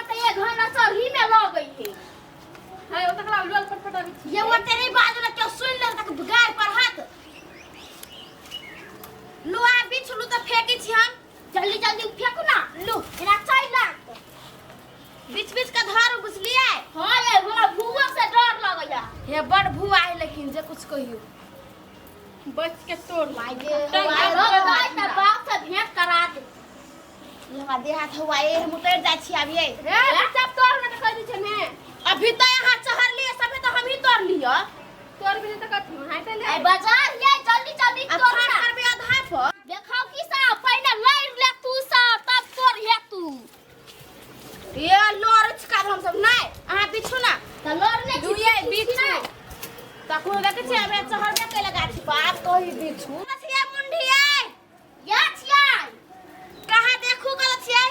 त एक घंटा चढ़ी में लगै है। है ओ तकला लोल पटपटाबै छी। ये ओते नहीं बाजू ना, क्यों सुन ले तक गार पर हाथ लू आ बिछलू त फेंकी छी हम। जल्दी जल्दी फेंकू ना, लू एना चल लागत बीच बीच के धरू, बुझलियै? हाँ ये हमरा भुआ से डर लगैया। हे बड़ भुआ है, लेकिन जे कुछ कहियो बच के तोड़ माय गे त बाप से भेंट करा दे। ई हमरा देह हाथ हुआ ए, हम उतर जाइ छी अभी। रे सब तोड़ ना त कह दै छै ने। अभी तो यहाँ चढ़ लिए सबे तो हम ही तोड़ लियो। तोड़ भी त कथी हाय त ले आई बाजार ये जल्दी जल्दी तोड़ ना करबे आधा पर देखाओ की सा पहिने लड़ ले तू सा तब तोड़ हे तू। ये लोर छिका हम सब नहीं, अहाँ पीछू ना त लोर नै दुए बिच्छू। तखनो देखै छियै अबे चढ़बे कैले गाछी बाप कही बिच्छू छियै मुंडी आइ या छियै कहाँ देखू गल छियै।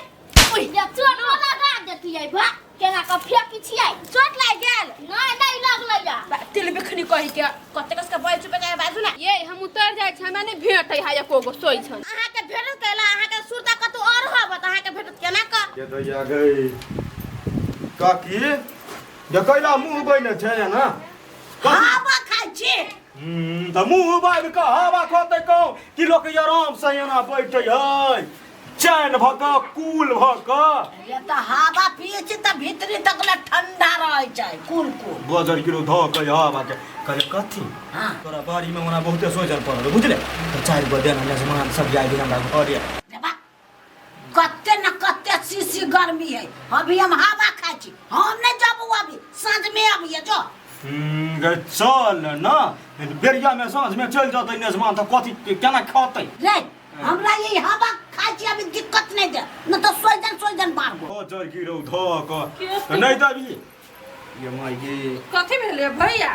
ओइ या चोट लगा देतियै भा केना क फेकी छियै। चोट लागि गेल? नहीं नहीं लगलै या तिल बिखनी कहि के कते कस के बैठ चुपे के बाजू ना। ये हम उतर जाइ छी, हमरा नहि भेटै है एको गो सोइ छन। अहाँ के भेटत कैला? अहाँ के सुरता कतौ और होबत, अहाँ के भेटत केना क? के दैया गई काकी देखैला मुँह बने छै ना। हवा खाइ छी। तऽ मुँह बाबि कऽ हवा खतै कहूँ कि लोक आराम से एना बैठे है चैन भऽ कऽ कूल भऽ कऽ। रे तऽ हवा पियै छी तऽ भीतरी तक ले ठंडा रहै छै कुल कुल। बजर किलो धऽ कऽ हवा के कहले कथी। हाँ। तोरा बाड़ी में ओना बहुते सोचल पड़ल बुझले, तऽ 4 गो देना मेजमान सब आबि हमरा घरे। रे बा कते न कते शीशी गर्मी है, अभी हम हवा खाइ छी। हम नहीं जबू अभी, साँझ में अभी जो। गे चल ना बेरिया में साँझ में चल जतै मेजमान तऽ कथी केना खतै? रे हमरा ये हवा खाइ छी अभी दिक्कत नहीं दे न तो सोइजन सोइजन मारबो। बजर गिरौ धऽ कऽ नहीं दबी ये माय गे। कथी भेलै भैया?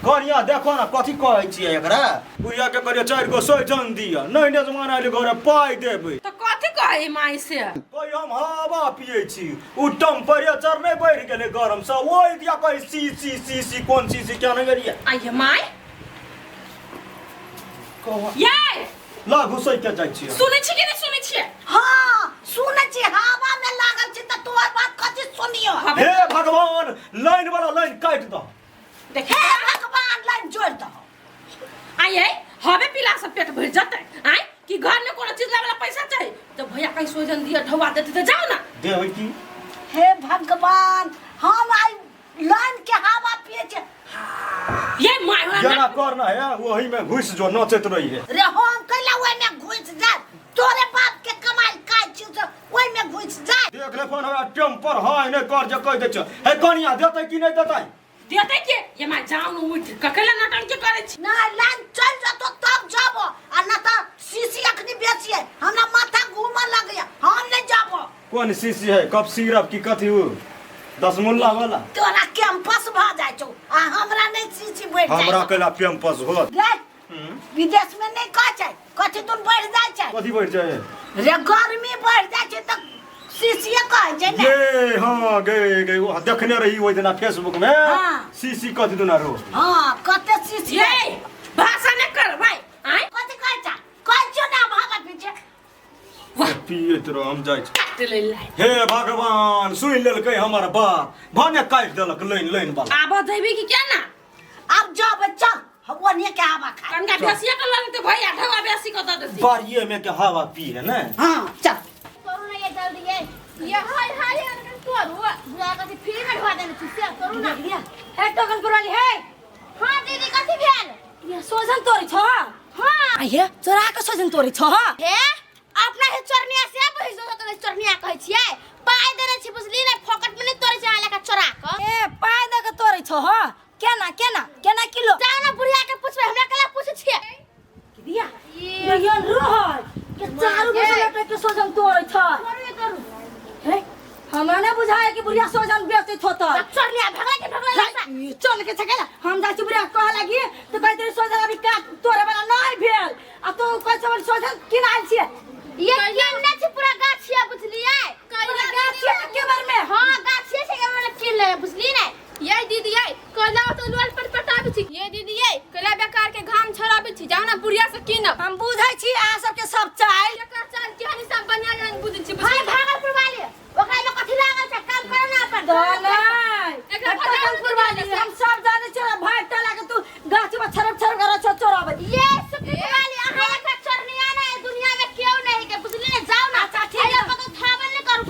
कनिया देखो ना कथी कहै छियै एकरा, बुढ़िया के कहलियै 4 गो सोइजन दिअ, नहीं मेजमान आयल घरे पाइ देबै। तऽ कथी कहै माय से? कही हम हवा पियै छी, उ टेम्परेचर नहि बढ़ि गेलै गरम से ओहि दिया कहै सी सी सी सी कोन सी सी क्या नहि गेलियै। आइये माय कह ये ला घुसै के जाइ छियै। सुनै छी कि नहि सुनै छियै? हाँ सुनै छी, हवा में लागल छी तऽ तोहर बात कथी सुनियो। हे भगवान लाइन वाला लाइन काटि दह। देख हे भगवान लाइन जोड़ दह। आइये हवे पीला से पेट भरि जतै आइ कि घर में कोनो चीज लावे ला पैसा चाही तो भैया कहीं सोजन दिया ढौआ देते तऽ जाओ ना देबै की। हे भगवान हम आई लाइन के हवा पिए छे। ये my हमरा जेना करना है वही में घुस जो नचैत रही है। रे हम कैला ओहि में घुस जाए, तोरे बाप के कमाई खाइ छी से ओहि में घुस जाए। देख ले फोन हमरा टेम्पर है नहीं कर जे कह दै छ। हे कनिया देतै कि नहीं देतै? देतै के ये my जाऊ न उठ ककेला नटंकी करै छी। ना लाइन चल जतो तब जाबो आ ना त शीशी अखनी बेचिए, हमरा माथा घूमऽ लगैया, हम नहीं जाबो। कोन शीशी है? कप सिरप की कथी उ दसमुल्ला वाला? तोरा कैंपस भ जाइ छौ आ हमरा नहीं शीशी बढ़ जाइ। हमरा कैला कैंपस होत? रे विदेश में नहीं कहै छै कथी तुम बढ़ जाइ छै। कथी बढ़ जाइ? रे गर्मी बढ़ जाइ छै त शीशिये कहै छै ने। ये हाँ गे गे वो देखने रही ओहि दिना फेसबुक में। हाँ। शीशी कथी दुना रो। हाँ कते शीशी। ये भाषा ने कर भाई आय कथी कहै छै? कहै छियौ ने भागा पीछे। वाह। पियैत रह हम जाइ छी। काट ले लाइन। हे भगवान सुनि लेलकै हमर बात, भने काटि देलक लाइन लाइन वाला। आब देबी कि क्या ना? आब जब चल हम ओनिये के हवा खा। कनका बेसिया के लगते भैया ढवा बेसी के the देती। बाड़िए में के हवा पी है ने। हाँ चल। करू ना ये जल्दी ये। ये हाय हाय अनकन तोरू। बुआ कथी फ्री में ढवा देने छी से करू ना। हे टोकन पुराली हे। हाँ दीदी कथी भेल? ये सोजन तोरी छ। हाँ। आ हे चोरा के सोजन तोरी छ। हे अपना हे चोरनिया से बहिस दो तो चोरनिया कहै छियै। पाइ देने छी बुझली ने, फोकट में नहीं तोरै छै अहाँ लेखा चोरा क। ए पाइ दे के तोरी छ ह। केना केना केना किलो? जाओ ना बुढ़िया के पूछबै, हमरा केला पूछै छियै? दिया ये रहल के चारू बजे लटक के सोजन तोरै छ। करू करू। हे हमरा नहीं बुझाए कि बुढ़िया सोजन बेचै थो त। चोरनिया भगलै के भगलै हे, ई चल के छकेला हम जाइ छी बुढ़िया कह लागी तो कहै रही सोजन अभी काट तोरे वाला नहीं भेल आ तो कहै छै सोजन किनाल छियै। ये केने छै पूरा गाछिया बुझलियै? पूरा गाछिया के बारे में? हाँ गाछिया छै के बारे में किन लेबै बुझली ने। ये दीदी ये कोला तो लोल पर पटाबै छी। ये दीदी ये कोला बेकार के घाम छड़ाबै छी, जाओ ना बुढ़िया से कीनब। हम बुझै छी अहाँ सबके सब चाल। एकर चाल केहन सब बढ़िया जहन बुझै छी। भाई भागलपुर वाले ओकरा में कथी लागल छै? काम करे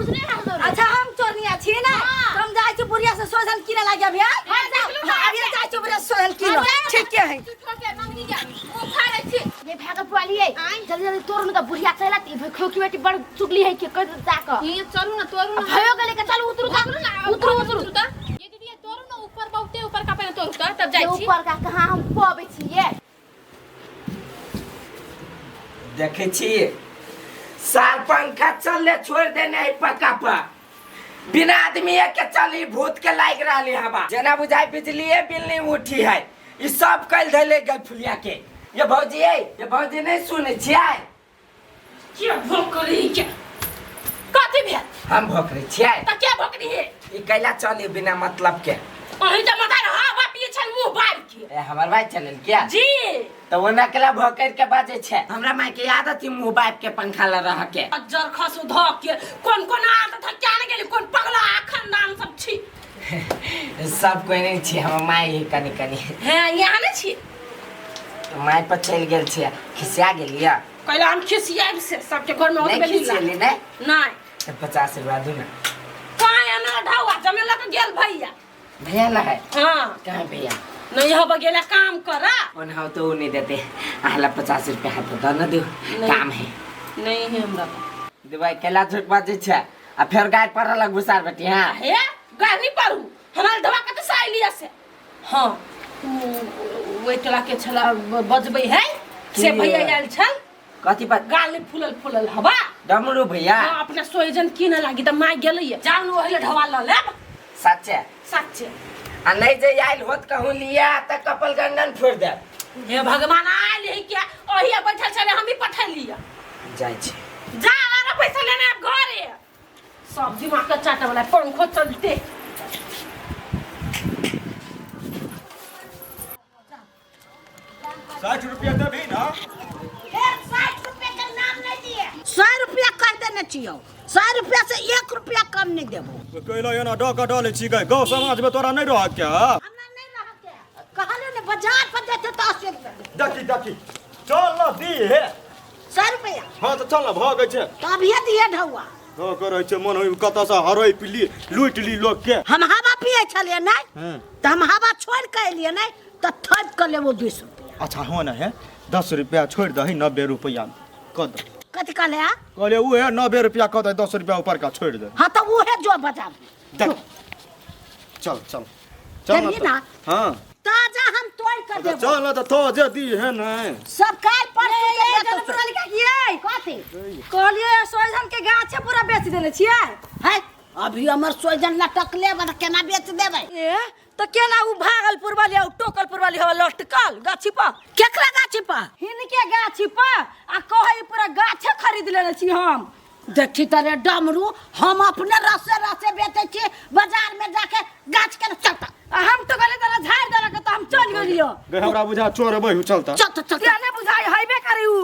फुसने ना दो। अच्छा हम चोरनिया छी ना, हम जाइ छी बुढ़िया से सोझन किने लागि अभी। हां अभी जाइ छी बुढ़िया से सोझन किनो, ठीक है। के मंगनी जा मुंह खा लै छी। ये भागल पुआली है, जल्दी जल्दी तोड़ न, बुढ़िया चला त खोकी बेटी बड़ चुगली है के कर जा क। ये चलू ना तोड़ू ना, भयो गेले के चल उतरू का, उतरू उतरू ये दीदी तोड़ू ना ऊपर, बहुते ऊपर का पहले तोड़ू का तब जाइ छी। ऊपर का कहां हम पबै छी ये देखे छी साल पंखा चलले छोड़ देने है पक्का पर, बिना आदमी के चली भूत के लाग रही हवा, जेना बुझाई बिजली बिल नहीं उठी है। ई सब कल धले गल फुलिया के। ये भौजी ये भौजी नहीं सुने छियै के भोकरी के कथि भेल? हम भोकरी छियै त के भोकरी है? ई कैला चली बिना मतलब के? अहीं त मतार हवा पिए छल मुंह बार के। ए हमर भाई चलल क्या जी? त ओना केला भोकर के बाजे छै। हमरा माई के आदत ही मुंह बाप के पंखा ल रह के अजर खसु ध के कोन कोन आदत है क्या न गेली, कोन पगला खानदान सब छी। सब कोई नहीं छी, हमर माई ही कनी कनी हैं यहाँ नहीं छी। माई पर चल गेल छी, खिसिया गेलिया कैला हम खिसियाब से सबके घर में होत नहीं खिसियली नहीं नहीं त 50 रुपया दू ना। काय हमरा ढावा जमेला के गेल भैया भैया ला है? हां कहां भैया? नहीं हो बगेला काम करा ओन हो तो नहीं देते। आहला 50 रुपया हाथ द न दू, काम है नहीं है हमरा देबै। केला झूठ बाजै छै आ फेर गाय पर लग घुसार बेटी। हां हे गाय नहीं पड़ू हमरा दवा कत से आइलिया से। हां ओइ टोला के छला बजबै है से भैया आयल छल। कथी बात? गाल फूलल फूलल हवा डमरू भैया। हां अपना सोइजन किने लागी त माय गेलैया, जान ओहिले ढवा ल लेब। सच्चे सच्चे आ नहीं जे आयल होत कहूं लिया त कपल गंडन फोड़ दे। हे भगवान आयल है क्या? ओहिया बैठल छले हम ही पठलिया। जाइ छी जा आरा पैसा लेने अब घरे। सब्जी मां के चाटे वाला पंखो चलते। 60 रुपया देबी ना? 60 रुपया के नाम नहीं दिए, 100 रुपया कह देने छियौ, 100 रुपया से 1 रुपया कम नहीं देबो। कैला एना डका डालै छी गै, गाँव समाज में तोरा नहीं रह के? हमरा नहीं रह के, कहलियो ने बाजार पर जेते त 80 रुपया। देखी देखी चल न दी हे 100 रुपया। हां त चल न भ गै छै त अभिये दिए ढौआ। हां करै छै मन होई कतऽ से हरई पीली लूट ली लोग के। हम हवा पिए छलिए नहीं त हम हवा छोड़ के एलिए नहीं त थप के लेबो 20 रुपया। अच्छा हो न है 10 रुपया छोड़ दही 90 रुपया क दे। कथि कहले? आ कहले उ है 90 रुपया क दे, 10 रुपया ऊपर का छोड़ दे। हां त उ है जो बाजार। चल चल चल ना। हां ताजा हम तोड़ कर देबो। चल न त ताजे दी है नहीं सब काल परसों के ए पूरा लिखा किए कथि कहलिए सोइजन के गाछ पूरा बेच देने छियै है? अभी हमर सोइजन लटकले बा केना बेच देबै? ए त केना उ भागलपुर वाली आ टोकलपुर वाली हवा लटकल गाछी पर। केकरा गाछी पर? हिनके गाछी पर आ कहै पूरा गाछे खरीद लेने छी हम। देखी तरे डमरू, हम अपने रसे रसे बेचै छी बाजार में जाके गाछ के चलता। आ हम तो कहले तोरा झाड़ देलक त हम चल गेलियो। गे हमरा बुझा चोर बहू चलता। चल चल के ने बुझाई हैबे करी उ।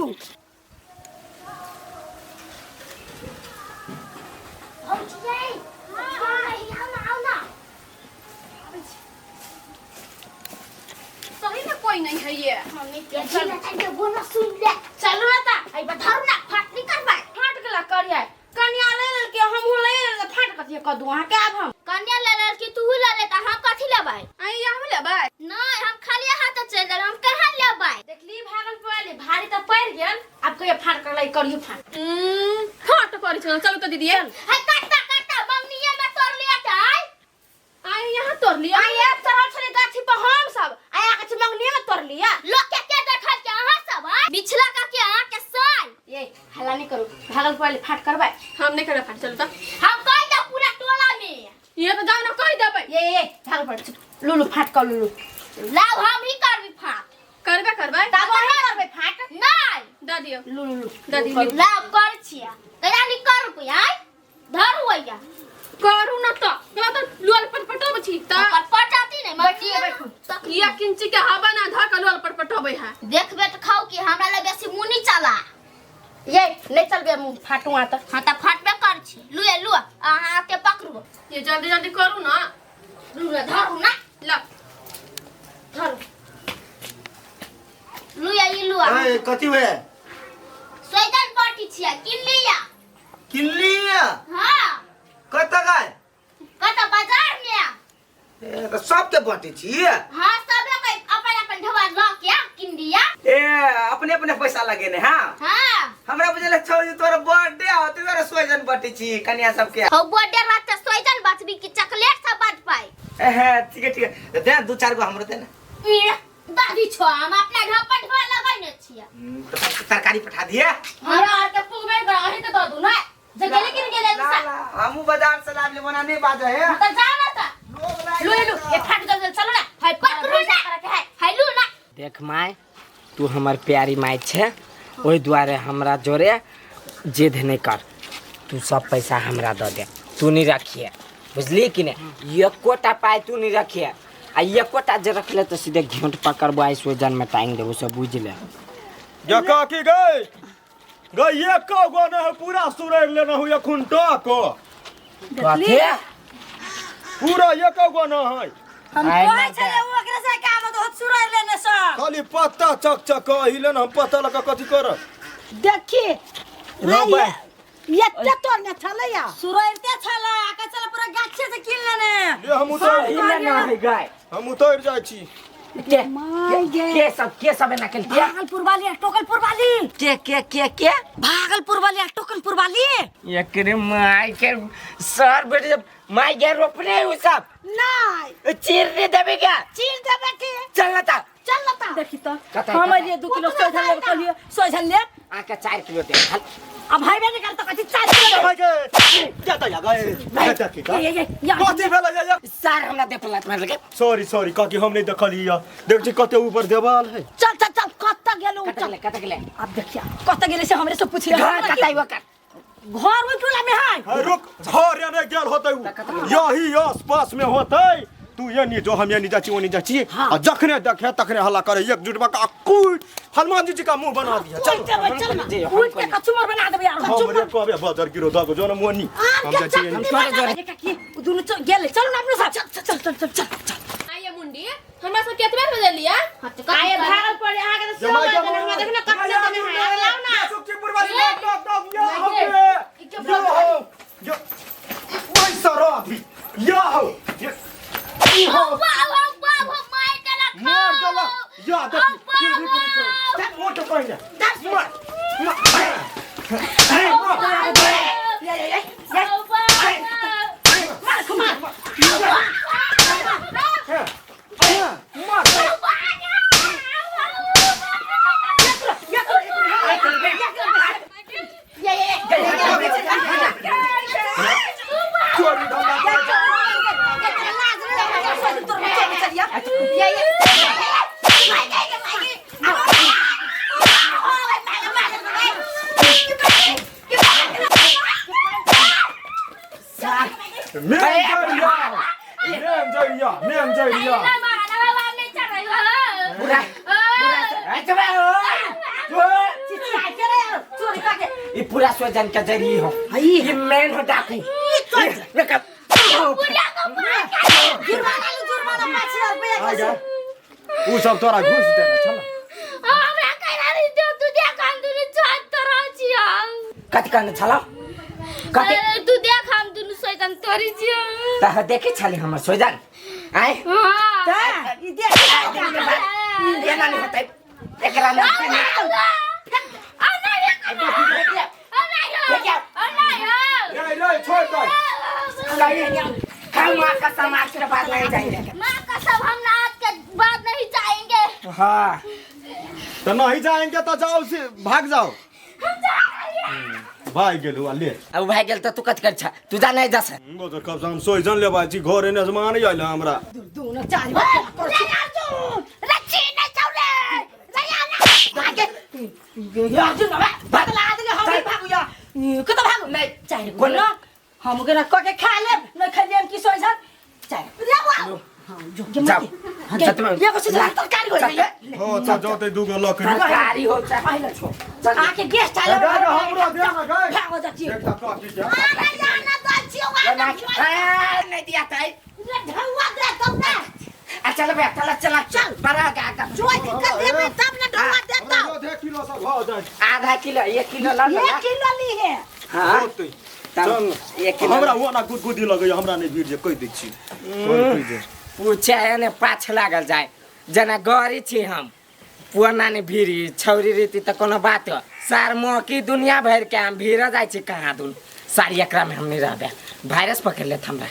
हम छियै हां आओ ना आओ ना। सही में कोई नहीं है ये। हमें के चल के बोला सुन ले चलू ना त आई बधारू ना फाट नहीं करबै। फाट गेला करिया कन्या ले लेल के हमहु ले लेल फाट कथि क दू अहाँ के आब हम। कन्या ले लेल कि तू ले ले त हम कथि लेबै? आई हम लेबै नहीं, हम खाली हाथ चल देल, हम कहां लेबै? देखली भागलपुर वाली भारी त पड़ गेल, आब कहियो फाट करलै करियो फाट। फाट करी छ चलू त दीदी। है काटा काटा मंगनिया में तोड़ लिया त आई। आई यहां तोड़ लिया। आई एक चढ़ल छले गाछी पर हम सब आया के मंगनिया में तोड़ लिया। लोग के के देखल के अहां सब आई बिछला का के अहां के साल। ये हल्ला नहीं करू, भागलपुर वाली फाट करबै। हम नहीं करबै फाट, चलू त हम कह दे पूरा टोला में। ये त जाऊ ना कह देबै। ये ये भागलपुर लुलु फाट कर लुलु लाव हम ही करबी फाट। करबे करबै तब वही करबै फाट। नहीं द दियो लुलु लुलु द दियो लाव कर छिया कया नहीं करू कोई आई धरू भैया करू ना त कला त लोल पर पटब छी त पर पटाती नहीं बैठिए बैठू। ये किंची के हवा ना ध के लोल पर पटबै है। देखबे त खाऊ कि हमरा लगे बेसी मुनी चला। ये नहीं चलबे मुंह फाटू आ त। हां त फाटबे कर छी लुए लुआ अहां के पकड़ू। ये जल्दी जल्दी करू ना। लू ना धरू ना ल धरू लुया ई लुआ। ए कथि हुए? सोइजन पार्टी छिया किन लिया किन लिया? हां त सबके बांटे छी। हां, सबे के अपन अपन ढोआ ल के किन दिया। ए अपने अपने पैसा लगेने। हां। हां। हमरा बुझल छौ जे तोरा बर्थडे आओ तोरा सोजन बांटे छी कन्या सबके। हो, बर्थडे रात त सोजन बांटबी कि चॉकलेट सब बांट पाई? एहे, ठीक है, ठीक है, दे दू चार गो हमरो दे ना। ई दादी छो, हम अपना घर पर ढोआ लगैने छियै। तो तरकारी पठा दिए। हमरा आर के पुगबे कर, अहीं के दऽ दू ना जे गेले किन गेले। ला ला, हमू बाजार से लाब ले, मना नहीं बाजे है। त जाओ ना त। लू लू, ए फाट जल्दी जल्दी चलो ना हाय। पकड़ू ना, हाय लू ना। देख माय, तू हमर प्यारी माय छे, ओहि दुआरे हमरा जोरे जिद नहीं कर। तू सब पैसा हमरा दऽ दे, तू नहीं रखिए, बुझली कि नहीं? एकोटा पाइ तू नहीं रखिए, आ एकोटा जे रखले तो सीधे घेंट पकड़बो, आइ सोजन में टांग देबो, सब बुझ ले। या काकी गई गई, एक गो न है, पूरा सुरैर लेना हूँ एखुन टक। कथी? पूरा एक गो न है। हम आइ कहै ना। छलै ओकरा से काम तो सुराइ लेने सब। खाली पत्ता चक चक हिले न, हम पत्ता लगा कथी कर? देखी। रोबै। एते तोड़ने छलैया। सुराइते छलै आ के चल पूरा गाछे से कीन लेने। ले, हम उतर हिले ना है गाय। हम उतर जाइ छी। के? My गे। के सब एना केलकै? भागलपुर वाली आ टोकलपुर वाली। के के के के? भागलपुर वाली आ टोकनपुर वाली। एकरे माय के सर बेटे, जब माय के रोपने उ सब। नहीं। चीर दे देबे क्या? चीर देबे के। चल ना ता। चल ना ता। देखी त। कतऽ? हम कतऽ? लिए 2 किलो सोझल लेब, कहलिए सोझल लेब। आके 4 किलो दे। अब भाई बहन निकाल त कथी 4 किलो? भाई के क्या त या गए क्या की? ये ये ये ये। कथी भेलै ये? सर, हमरा दे पलात मार लगे। सॉरी सॉरी काकी, हम नहीं देखली या, देख छी कते ऊपर देवाल है। चल चल चल, कतऽ गेलौ? कत चल। गेले, कत गेले? अब देखिया कत गेले से हमरे से पूछिए। घर कतई ओकर? घर ओइ टोला में है। है, रुक, घर या नहीं गेल होतै उ, यही आस पास में होतै। तू ये नहीं जो, हम ये नहीं जाची, वो नहीं जाची, आ जखने देखे तखने हल्ला करे, एकजुट बका कूट हनुमान जी का मुंह बना दिया। चल। चल चल ना, उठ के कचुमर बना देबे यार। हम रे कहबे बजर गिरो दगो जो न मोनी, हम जाची ये नहीं। जोरे जोरे। ये काकी, उ दुनु चल गेले, चलो ना अपने साथ, चल चल चल चल चल चल। आइए मुंडी, हमरा सब केतबे बदलिया। हाँ, तो कथी आइए करी? भागल पड़े अहाँ के तो जमाई सब के हमरा देखने कतना देने है, लाओ ना। सुखीपुर वाली, knock knock knock, या हो के या हो या ओइ सराबी या हो ये ई हो। बाप हो बाप हो, मार देलक। मार देलक या देख फिर भी चल मोटो पहिने मार मार, अरे मार। ये ये ये। मार खु मार। मार। ये ये। चोरी धंधा। ये ये। मेन जरिया, मेन जरिया, मेन जरिया। पूरा पूरा अच्छा हो। चोरी काके। ये पूरा सोजन के जरिए हो, ये मेन हो डाकू। जुर्माना लू, जुर्माना 5000 रुपया। आ जा, उ सब तोरा घूस देने छल। हमरा कहला रे, तू देख, हम दुनु छत तोरा छियौ। कति कहने छलौ? कति? तू देख, हम दुनु सोचन तोरी छियौ। तह देखे छली हमर सोजन आय? हां। ई देख। एना नहीं होतै, एकरा नहीं। रे रे, छोड़ दे। खाऊ, माँ कसम आज के बाद नहीं जाएंगे। माँ कसम, हम ना आज के बाद नहीं जाएंगे। हाँ। तो नहीं जाएंगे तो जाओ से भाग जाओ। भाग गेलू आ ले। अब भाई गेल त तू कत कर छ? तू जा, नहीं जा से। बजर कब से हम सोइजन लेबा छी, घर एने से मान आइल हमरा। दू न चार। रच्ची नहीं चौले। अर्जुन बाबा बदला देले, हम ही भागु या कत भागु? नहीं। चार। कोन? न हम ओकरा क के खा लेब, न खैलियन की सोइजन चार। हां, जो के जाओ। मत जतमे- एगो से तरकारी हो जाइए। हो त जोते दूगो लकड़ी। तरकारी हो चाहे पहिले छो, चल। आके गेस्ट आले। ए, गा, हमरो दे ना गए। भागो जाची। एकटा काकी के। आना जाना तो छियो। ना, ए, नहीं दिया ताई। ढौआ दे तब ना। आ चल बे, चल चल चल, बड़ा गा गा। जोइत के देबे तब ना ढौआ देता। हमरो दे किलो सब हो जाए। आधा किलो, 1 किलो ला ला। 1 किलो ली है। हाँ। होतै। तब चल। 1 किलो। हमरा वो ना गुदगुदी लगैया, हमरा नहि भीड़ जे कहि दै छी, कहि दे। पूछे ने पाछ लागल जाए जेना गरी छी हम पुअना ने भीड़ी छौरी रीति तऽ कोनो बात हो सार मौकी दुनिया भरि के हम भीड़ जाइ छी कहाँ दुन सारी एकरा में हम नहीं रहबे वायरस पकड़ लेत हमरा।